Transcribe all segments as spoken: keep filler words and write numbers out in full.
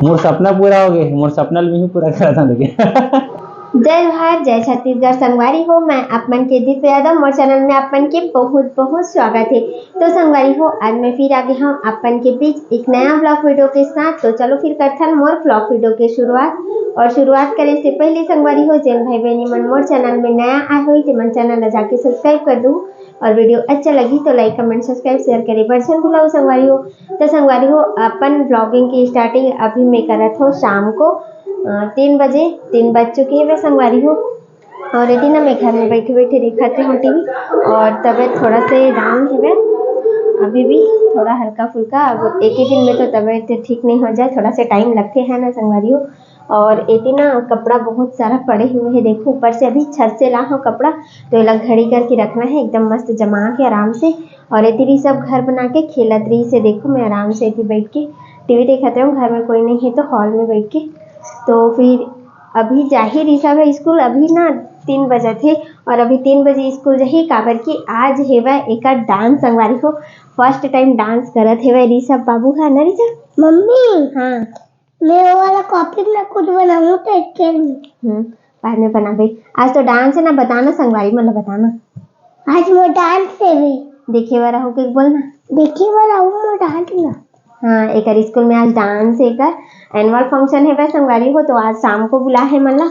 मोर सपना पूरा हो गए, मोर सपना ल मैं ही पूरा करत हूँ लेकिन। जय जोहार, जय छत्तीसगढ़ संगवारी हो, मैं आप मन के दीप यादव, मोर चैनल में आप मन के बहुत बहुत स्वागत है। तो संगवारी हो, आज मैं फिर आ गई हूँ आप मन के बीच एक नया ब्लॉग वीडियो के साथ। तो चलो फिर करथन मोर ब्लॉग वीडियो के शुरुआत। और शुरुआत करे से पहले संगवारी हो, जेन भाई बहनी मन मोर चैनल में नया आए हो, ते मन चैनल ला जाके सब्सक्राइब कर दू। और वीडियो अच्छा लगी तो लाइक, कमेंट, सब्सक्राइब, शेयर करे बर झन भुलाओ संगवारी हो। तो संगवारी हो, अपन ब्लॉगिंग की स्टार्टिंग अभी मैं करत हूँ शाम को, अ, तीन बजे, तीन बज चुके हैं वे संगवारी हो। और एती ना मैं घर में बैठे बैठे देखत हूँ टीवी, और तबीयत थोड़ा से डाउन है वे अभी भी, थोड़ा हल्का फुल्का। अब एक ही दिन में तो तबीयत ठीक नहीं हो जाए, थोड़ा से टाइम लगते हैं ना संगवारी हो। और एती ना कपड़ा बहुत सारा पड़े हुए हैं, देखो ऊपर से अभी छत से ला हो कपड़ा, तो एला घड़ी करके रखना है एकदम मस्त जमा के आराम से। और एती भी सब घर बना के खेलत रही से, देखो मैं आराम से एती बैठ के टीवी देखत रहूँ, घर में कोई नहीं है तो हॉल में बैठ के। तो फिर अभी जाही ऋषभ है स्कूल, अभी ना तीन बजे थे और अभी तीन बजे स्कूल जाही, काबर कि आज हेवय एकर डांस संगवारी हो। फर्स्ट टाइम डांस करत हेवय ऋषभ बाबू हा ना ऋषभ? मम्मी, हाँ। मैं वो वाला कॉपी में खुद बनाऊँ तो एक खेल में। हम्म, बाद में बनाबे। आज तो डांस है ना, बताना संगवारी मन ला बताना। आज मोर डांस है भी। देखे बर आहू के बोलना। देखे बर आहू मोर डांस ना। हाँ, एकर स्कूल में आज डांस है, एकर एनुअल फंक्शन है वे संगवारी हो, तो आज शाम को बुला है मन ला।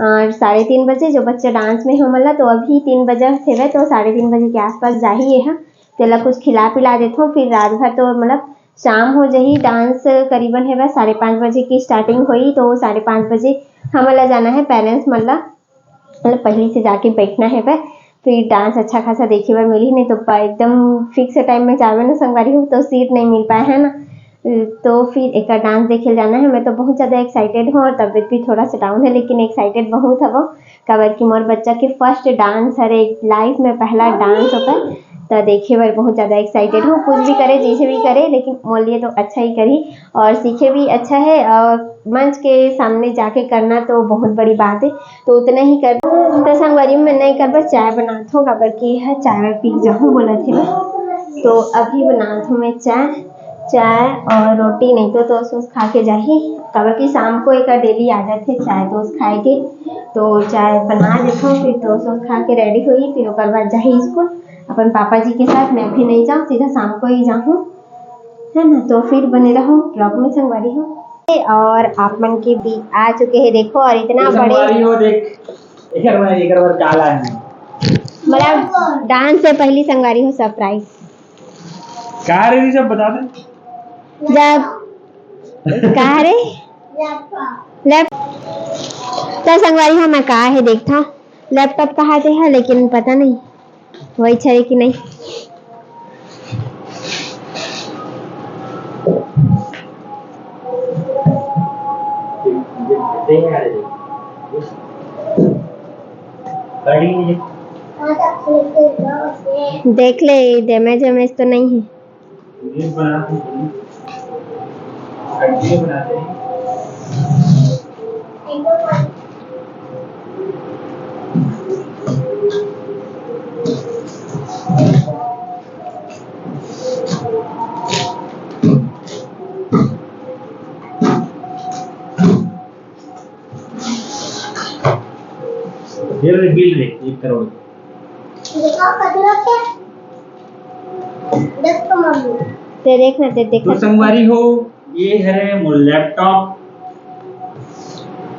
और साढ़े तीन बजे जो बच्चा डांस में हो मन ला, तो अभी तीन बजे हेवय, तो साढ़े तीन बजे के आसपास जाही ये हा। तेला कुछ खिला पिला देथो, फिर रात भर तो मतलब शाम हो जाही। डांस करीबन हेवय साढ़े पाँच बजे की स्टार्टिंग होही, तो साढ़े पाँच बजे हमन ला जाना है पेरेंट्स मन ला, मतलब पहली से जाके बैठना हेवय। फिर डांस अच्छा खासा देखे बर मिलही, नहीं तो प-, एकदम फिक्स टाइम में जावे ना संगवारी हो तो सीट नहीं मिल पाए है ना। तो फिर एकर डांस देखे जाना है। मैं तो बहुत ज़्यादा एक्साइटेड हूँ और तबीयत भी थोड़ा सा डाउन है, लेकिन एक्साइटेड बहुत हवो, काबर कि मोर बच्चा के फर्स्ट डांस हरे, लाइफ में पहला डांस होकर, तो देखे बर बहुत ज़्यादा एक्साइटेड हूँ। कुछ भी करे, जैसे भी करे, लेकिन मोर लिए तो अच्छा ही करी और सीखे भी अच्छा है। और मंच के सामने जाके करना तो बहुत बड़ी बात है, तो उतना ही कर। तो संगवारी, मैं नहीं करबा, चाय बनात हूँ, काबर कि यह चाय पी जाहूँ बोलत हे मैं। तो अभी बनात हूँ मैं चाय, चाय और रोटी, नहीं तो टोस्ट वोस्ट खा के जाही, काबर कि शाम को एकर डेली आदत है चाय टोस्ट खाए के। तो चाय बना देथो, फिर टोस्ट वोस्ट खा के रेडी होही, फिर ओकर बाद जाही स्कूल अपन पापा जी के साथ। मैं भी नहीं जाऊँ, सीधा शाम को ही जाऊँ, है ना। तो फिर बने रहो ब्लॉग में संगवारी हो। और आप मन के बीच आ चुके हैं, देखो, और इतना बड़े संगवारी हो, देख, एकर बर, एकर बर का लाए हैं? मतलब डांस से पहली संगवारी हो सरप्राइज। का रे, जब बता दे। जब का रे? लैप-, तो संगवारी हो, मैं का है देखता, लैपटॉप कहा दे है, लेकिन पता नहीं वही छे कि नहीं। देख ले, डैमेज वैमेज तो नहीं है। ये रे बिल रे, एक करोड़। देखो, कचरा के। देख तो मम्मी। ते देख ना, ते देख तो ना। संगवारी हो, ये हरे मोर लैपटॉप।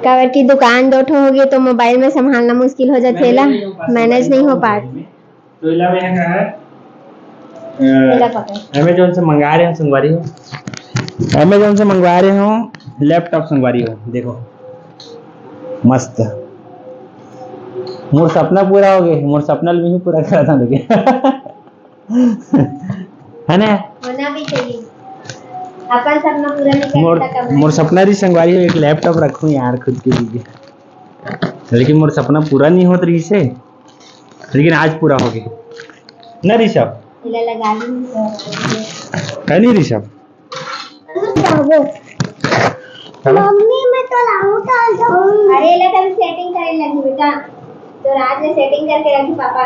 काबर की दुकान दो ठो होगे, तो मोबाइल में संभालना मुश्किल हो जाथे ला, मैनेज नहीं हो पात। तो इलावा यहाँ का है, अ, इला पकड़। Amazon से मंगा रहे हो संगवारी हो, Amazon से मंगवा रहे हो लैपटॉप संगवारी हो। देखो मस्त, मोर सपना पूरा हो गए, मोर सपना ल मैं ही पूरा करत हूँ लेकिन। है ना? होना भी चाहिए। अपन सपना पूरा नहीं कर मोर, सकता, मोर सपना रही संगवारी हो एक लैपटॉप रखूँ यार खुद के लिए, लेकिन मोर सपना पूरा नहीं होत रही से। लेकिन आज पूरा हो गया ना ऋषभ? इला लगा ली तो। है नहीं ऋषभ? जाओ। है ना? मम्मी, मैं तो लाऊं तो जाऊं। अरे, ले, तब सेटिंग करे लगी बेटा। तो रात में सेटिंग करके रखी पापा।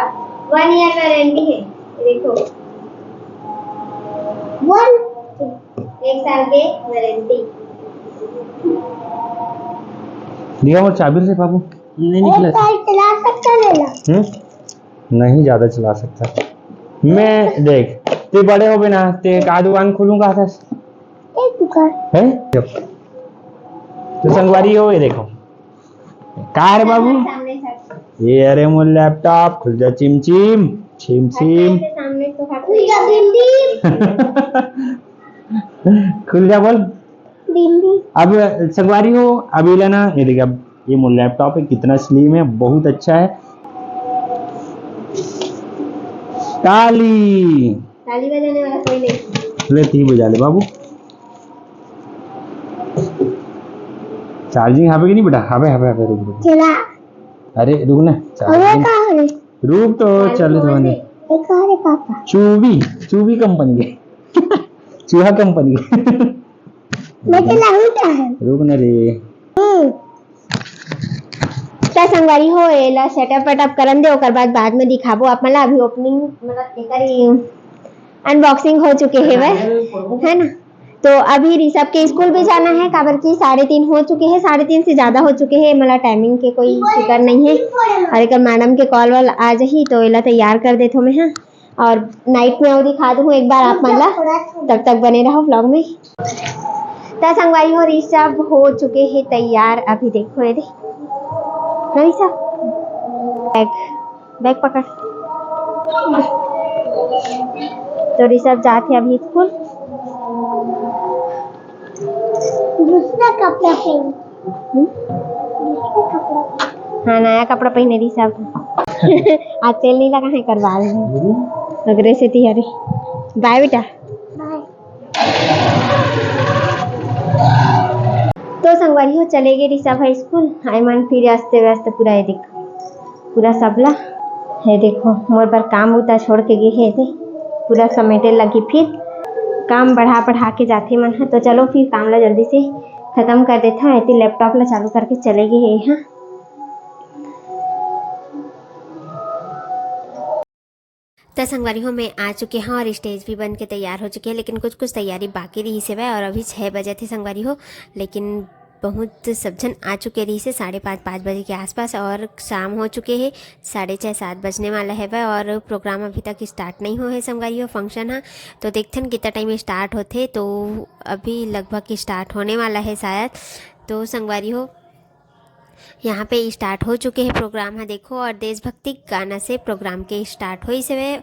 वन ईयर वारंटी है, ये देखो। वन? एक साल के वारंटी। दिया वो चाबी से बाबू। नहीं निकला। चला सकता है ना? हम्म? नहीं ज्यादा चला सकता। मैं देख, ते बड़े हो बिना, ते का दुकान खोलूंगा था। एक दुकान। है? तो संगवारी हो, ये देखो। का रे बाबू? ये अरे मोर लैपटॉप, खुल जा चिम चिम, चिम चिम। खुल जा बिल्ली। खुल जा बोल। बिल्ली। अब संगवारी हो, अभी लेना, ये देखिए, अब ये मोर लैपटॉप है, कितना स्लिम है, बहुत अच्छा है। ताली। ताली बजाने वाला कोई नहीं। ले, ती बजा ले बाबू। चार्जिंग हावे कि नहीं बेटा? हावे, हावे, हावे, रुक, रुक। चला। अरे रुक ना, अरे चार्जिंग। कहाँ है? रुक तो, चार्जिंग चल तो कहाँ बंदे। है? ये कहाँ है पापा? चूबी, चूबी कंपनी के। चूहा कंपनी के। मैं चलाऊं क्या है? रुक ना रे। हम्म। त संगवारी हो, एला सेटअप वेटअप करन दे, ओकर बाद, बाद में दिखाबो आप मन ला। अभी ओपनिंग, मतलब एकर ही अनबॉक्सिंग हो चुके हे वह, है ना? तो अभी ऋषभ के स्कूल भी जाना है, काबर कि साढ़े तीन हो चुके हैं, साढ़े तीन से ज्यादा हो चुके हैं। मला टाइमिंग के कोई फिकर नहीं है, और एक मैडम के कॉल वॉल आ जाही तो एला तैयार कर देथो मैं, हाँ। और नाइट में और दिखा दूँ एक बार आप मन ला, तब तक बने रहो ब्लॉग में। त संगवारी हो, ऋषभ हो चुके हैं तैयार। अभी देखो ये दे, ना ऋषभ, बैग, बैग पकड़। तो ऋषभ जात हे अभी स्कूल। दूसरा कपड़ा पहन। हम्म? दूसरा कपड़ा। हाँ, नया कपड़ा पहने ऋषभ। आज तेल नहीं लगा है करवा रहे हैं। अगरे से तिहारी। बाय बेटा। बाय। तो संगवारी हो, चले गए ऋषभ हाई स्कूल। आए मन फिर अस्ते व्यस्त पूरा, ये देख, पूरा सबला। ये देखो, मोर बर काम उता छोड़ के गए हे, दे पूरा समेटे लगी, फिर काम बढ़ा बढ़ा के जाथे मन ह। तो चलो, फिर काम ला जल्दी से खत्म कर देथा। एती लैपटॉप ला चालू करके चले गए हे, हाँ। त संगवारी हो, मैं आ चुके हौं और स्टेज भी बन के तैयार हो चुके हैं, लेकिन कुछ कुछ तैयारी बाकी रहिस हवय और अभी छः बजे थे संगवारी हो, लेकिन बहुत सब झन आ चुके रहिस हे साढ़े पाँच, पाँच बजे के आसपास और शाम हो चुके हे, साढ़े छः, सात बजने वाला हवय और प्रोग्राम अभी तक स्टार्ट नहीं होए हे संगवारी हो, फंक्शन ह। तो देखथन कितना टाइम स्टार्ट होथे, तो अभी लगभग स्टार्ट होने वाला है शायद। तो संगवारी हो, यहाँ पे स्टार्ट हो चुके हैं प्रोग्राम ह, देखो, और देशभक्ति गाना से प्रोग्राम के स्टार्ट होइस हवय,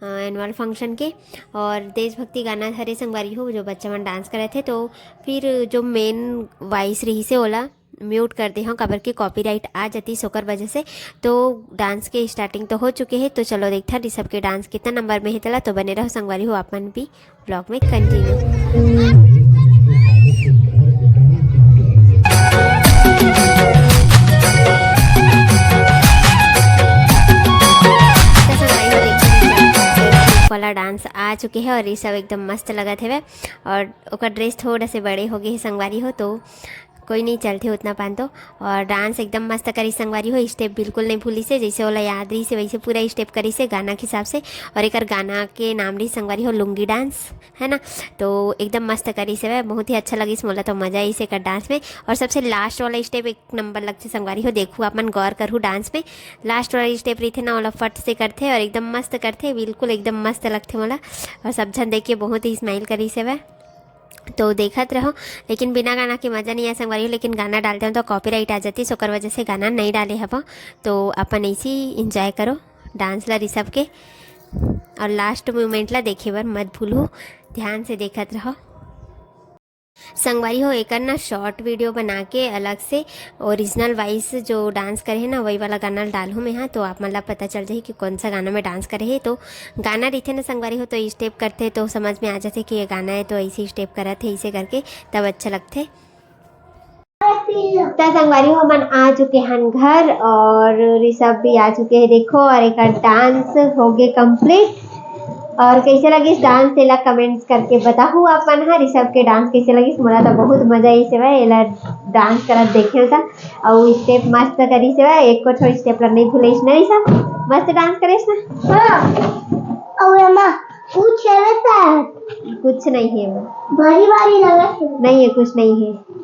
अ, एनुअल फंक्शन के। और देशभक्ति गाना हरे संगवारी हो, जो बच्चा मन डांस करत हे, तो फिर जो मेन वॉइस रहिस हे, ओला म्यूट कर दे हौं, काबर के कॉपीराइट आ जातिस ओकर वजह से। तो डांस के स्टार्टिंग तो हो चुके हे, तो चलो देखथन ऋषभ के डांस कितना नंबर में हे तेला। तो बने रहो संगवारी हो, आप मन भी ब्लॉग में कंटिन्यू। वाला डांस आ चुके हे और ये सब एकदम मस्त लगत हवय और ओकर ड्रेस थोड़ा से बड़े हो गए हे संगवारी हो, तो कोई नहीं चलथे उतना पान तो। और डांस एकदम मस्त करिस संगवारी हो, स्टेप बिल्कुल नहीं भूलिस हे, जैसे ओला याद रहिस हे वैसे पूरा स्टेप करिस हे गाना के हिसाब से। और एकर गाना के नाम रहिस संगवारी हो लुंगी डांस, है ना? तो एकदम मस्त करिस हे, बहुत ही अच्छा लगिस मोला, तो मजा आइस एकर डांस में। और सबसे लास्ट वाला स्टेप एक नंबर लगथे संगवारी हो, देखू आप मन गौर करहू डांस में, लास्ट वाला स्टेप रहिथे ना, ओला फट से करथे और एकदम मस्त करथे, बिल्कुल एकदम मस्त लगथे मोला। और सब झन देख के बहुत ही स्माइल करिस हे। तो देखत रहो, लेकिन बिना गाना के मजा नहीं आए संगवारी हो, लेकिन गाना डालते हो तो कॉपीराइट आ जातिस, ओकर वजह से गाना नहीं डाले हवं। तो अपन ऐसे ही एंजॉय करो डांस ला ऋषभ के, और लास्ट मोमेंट ला देखे बर मत भूलू, ध्यान से देखत रहो। संगवारी हो, एकर ना शॉर्ट वीडियो बना के अलग से ओरिजिनल वॉइस जो डांस करे हे ना, वही वाला गाना डालहूँ मैं, हाँ, तो आप मन ला पता चल जाही कि कौन सा गाना में डांस करे हे। तो गाना रहिथे ना संगवारी हो, तो स्टेप करथे तो समझ में आ जाथे कि ये गाना है, तो ऐसे स्टेप करत हे, ऐसे करके तब अच्छा लगथे। त संगवारी हो, हमन आ चुके हन घर और ऋषभ भी आ चुके हैं, देखो, और एक डांस हो गए कंप्लीट। और कैसे लगिस डांस, तेला कमेंट्स करके बताहू आप मन ह। ऋषभ के डांस कैसे लगिस? मोला तो बहुत मजा आइस हवय, एला डांस करत देखे त। अउ स्टेप मस्त करिस हवय, एको ठो स्टेप ला नहीं भूलिस ना ऋषभ, मस्त डांस करिस ना। हाँ। अउ एमा कुछ हवय शायद। कुछ नहीं है वो। भारी भारी लगत हे। नहीं है, कुछ नहीं है।